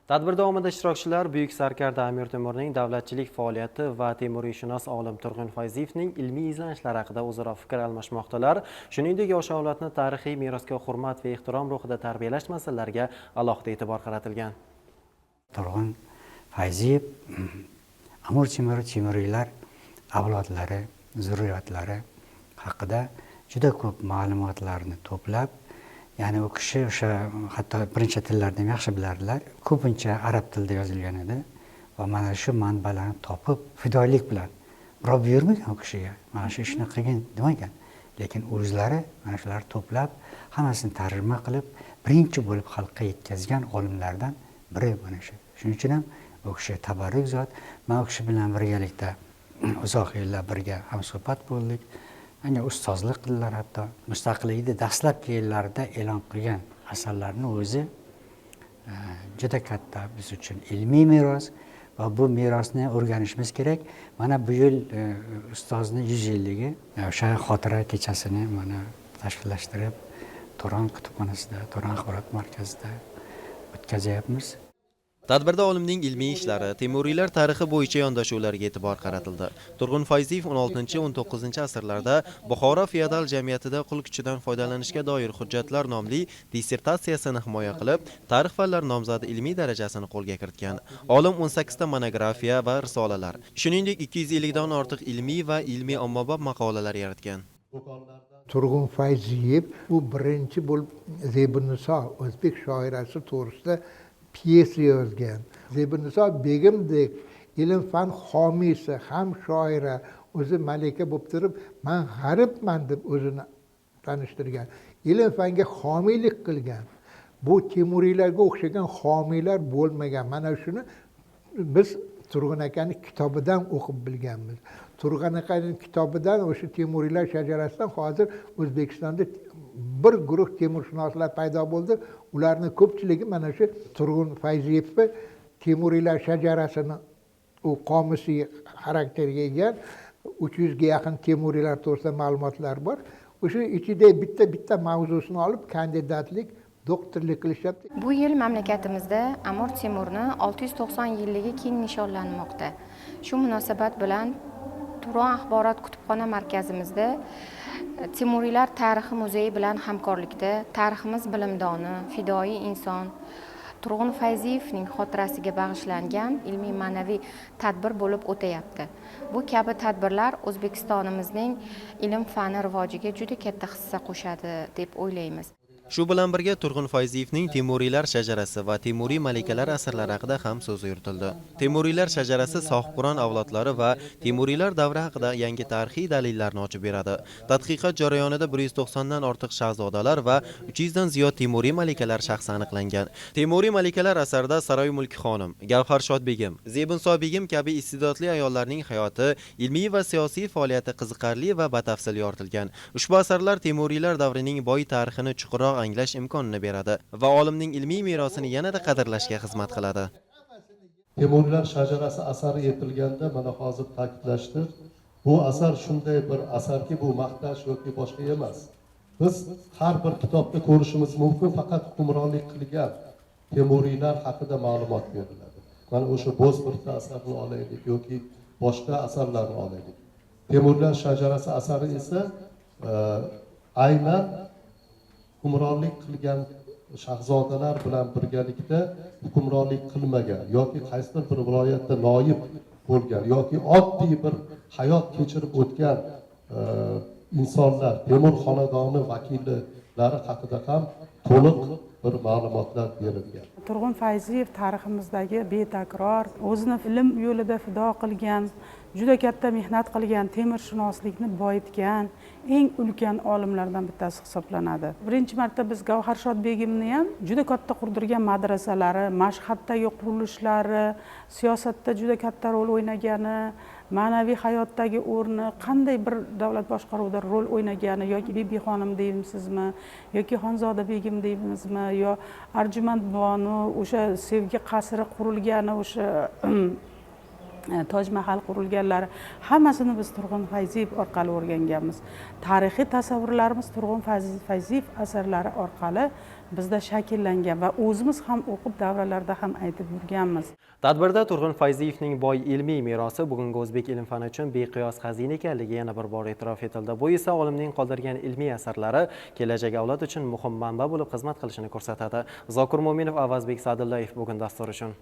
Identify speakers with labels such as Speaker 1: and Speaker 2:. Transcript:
Speaker 1: Tadbir davomida ishtirokchilar buyuk sarkarda Amir Temurning davlatchilik faoliyati va temuriyshunos olim Turg'un Fayziyevning ilmiy izlanishlari haqida o'zaro fikr almashmoqdalar. Shuningdek, yosh avlodni tarixiy merosga hurmat va ehtirom ruhida tarbiyalash masalalariga alohida e'tibor qaratilgan.
Speaker 2: Turg'un Fayziyev Amir Temur, temuriylar avlodlari, zurriyotlari haqida juda ko'p ma'lumotlarni to'plab, ya'ni u kishi o'sha hatto bir necha tillarni ham yaxshi bilardilar. Ko'pincha arab tilida yozilgan edi va mana shu manbalarni topib, fidoyilik bilan, birov buyurmagan u kishiga, mana shu ishni qilgin demagan, lekin o'zlari mana shularni to'plab, hammasini tarjima qilib, birinchi bo'lib xalqqa yetkazgan olimlardan biri mana shu. Shuning uchun ham u kishi tabarruk zot. Man u kishi bilan birgalikda uzoq yillar birga hamsuhbat bo'ldik. Menga ustozlik qildilar hatto. Mustaqillikni dastlabki yillarida e'lon qilgan asarlarni o'zi juda katta biz uchun ilmiy meros va bu merosni o'rganishimiz kerak. Mana bu yil ustozni 100 yilligi, o'sha xotira kechasini mana tashkillashtirib, Turon kutubxonasida, Turon axborot markazida o'tkazyapmiz.
Speaker 1: Tadbirda olimning ilmiy ishlari, Temuriylar tarixi bo'yicha yondashuvlarga e'tibor qaratildi. Turg'un Fayziyev 16-19 asrlarda Buxoro feodal jamiyatida qul kuchidan foydalanishga doir hujjatlar nomli dissertatsiyasini himoya qilib, tarix fanlari nomzodi ilmiy darajasini qo'lga kiritgan. Olim 18 ta monografiya va risolalar, shuningdek 250 dan ortiq ilmiy va ilmiy ommabop maqolalar yaratgan.
Speaker 3: Turg'un Fayziyev u birinchi bo'lib Zebiniso o'zbek shoirasi to'g'risida pyesa yozgan. Zebiniso begimdek ilm fan homiysi, ham shoira, o'zi malika bo'lib turib, man g'aribman deb o'zini tanishtirgan. Ilm fanga homiylik qilgan. Bu temuriylarga o'xshagan homiylar bo'lmagan. Mana shuni biz Turg'un akaning kitobidan o'qib bilganmiz. Turg'un akaning kitobidan, o'sha temuriylar shajarasidan hozir O'zbekistonda bir guruh temurshunoslar paydo bo'ldi. Ularning ko'pchiligi mana shu Turg'un Fayziyevni temuriylar shajarasini, u qomusiy xarakterga ega 300 ga yaqin temuriylar to'g'risida ma'lumotlar bor. O'sha ichida bitta-bitta mavzusini olib kandidatlik, doktorlik qilishyapti.
Speaker 4: Bu yil mamlakatimizda Amir Temurni 690 yilligi keng nishonlanmoqda. Shu munosabat bilan Turon axborot kutubxona markazimizda Temuriylar tarixi muzeyi bilan hamkorlikda tariximiz bilimdoni, fidoyi inson Turg'un Fayziyevning xotirasiga bag'ishlangan ilmiy ma'naviy tadbir bo'lib o'tayapti. Bu kabi tadbirlar O'zbekistonimizning ilm fani rivojiga juda katta hissa qo'shadi deb o'ylaymiz.
Speaker 1: Shu bilan birga Turg'un Fayziyevning Temuriylar shajarasi va Temuriy malikalar asarlari haqida ham so'z yuritildi. Temuriylar shajarasi Sohibqiron avlodlari va Temuriylar davri haqida yangi tarixiy dalillarni ochib beradi. Tadqiqot jarayonida 190 dan ortiq shahzodalar va 300 dan ziyod Temuriy malikalar shaxsi aniqlangan. Temuriy malikalar asarida Saroy Mulki xonim, Gavharshod begim, Zebinso begim kabi iste'dodli ayollarning hayoti, ilmiy va siyosiy faoliyati qiziqarli va batafsil yoritilgan. Ushbu asarlar Temuriylar davrining boy tarixini chuqurroq anglash imkonini beradi va olimning ilmiy merosini yanada qadrlashga xizmat qiladi.
Speaker 5: Temuriylar shajarasi asari yetilganda, mana hozir ta'kidlashdi, bu asar shunday bir asarki, bu maqtash yoki boshqa emas. Biz har bir kitobda ko'rishimiz mumkin, faqat hukmronlik qilgan temuriylar haqida ma'lumot beriladi. Mana o'sha Bo'zbirta asarini olaylik yoki boshqa asarlarni olaylik. Temuriylar shajarasi asari esa aynan hukmronlik qilgan shahzodalar bilan birgalikda hukmronlik qilmagan yoki qaysidir bir viloyatda noyib bo'lgan yoki oddiy bir hayot kechirib o'tgan insonlar, Temur xonadoni vakillari haqida ham to'liq bir ma'lumotlar berilgan.
Speaker 6: Turg'un Fayziyev tariximizdagi betakror, o'zini ilm yo'lida fido qilgan, juda katta mehnat qilgan, temirshunoslikni boyitgan eng ulkan olimlardan bittasi hisoblanadi. Birinchi marta biz Gavharshod begimni ham juda katta qurdirgan madrasalari, Mashhaddagi qurilishlari, siyosatda juda katta rol o'ynagani, ma'naviy hayotdagi o'rni, qanday bir davlat boshqaruvida rol o'ynagani, yoki Bibi xonim deymizmi, yoki Xonzoda begim deymizmi, yo Arjumand bonu, o'sha sevgi qasri qurilgani, o'sha Toj Mahal qurilganlari, hammasini biz Turg'un Fayziyev orqali o'rganganmiz. Tarixiy tasavvurlarimiz Turg'un Fayziyev asarlari orqali bizda shakllangan va o'zimiz ham o'qib davralarda ham aytib yurganmiz.
Speaker 1: Tadbirda Turg'un Fayziyevning boy ilmiy merosi bugungi o'zbek ilm fani uchun beqiyos xazina ekanligi yana bir bor e'tirof etildi. Bu esa olimning qoldirgan ilmiy asarlari kelajak avlod uchun muhim manba bo'lib xizmat qilishini ko'rsatadi. Zokir Mo'minov, Avazbek Sa'dullayev, bugun dastur uchun.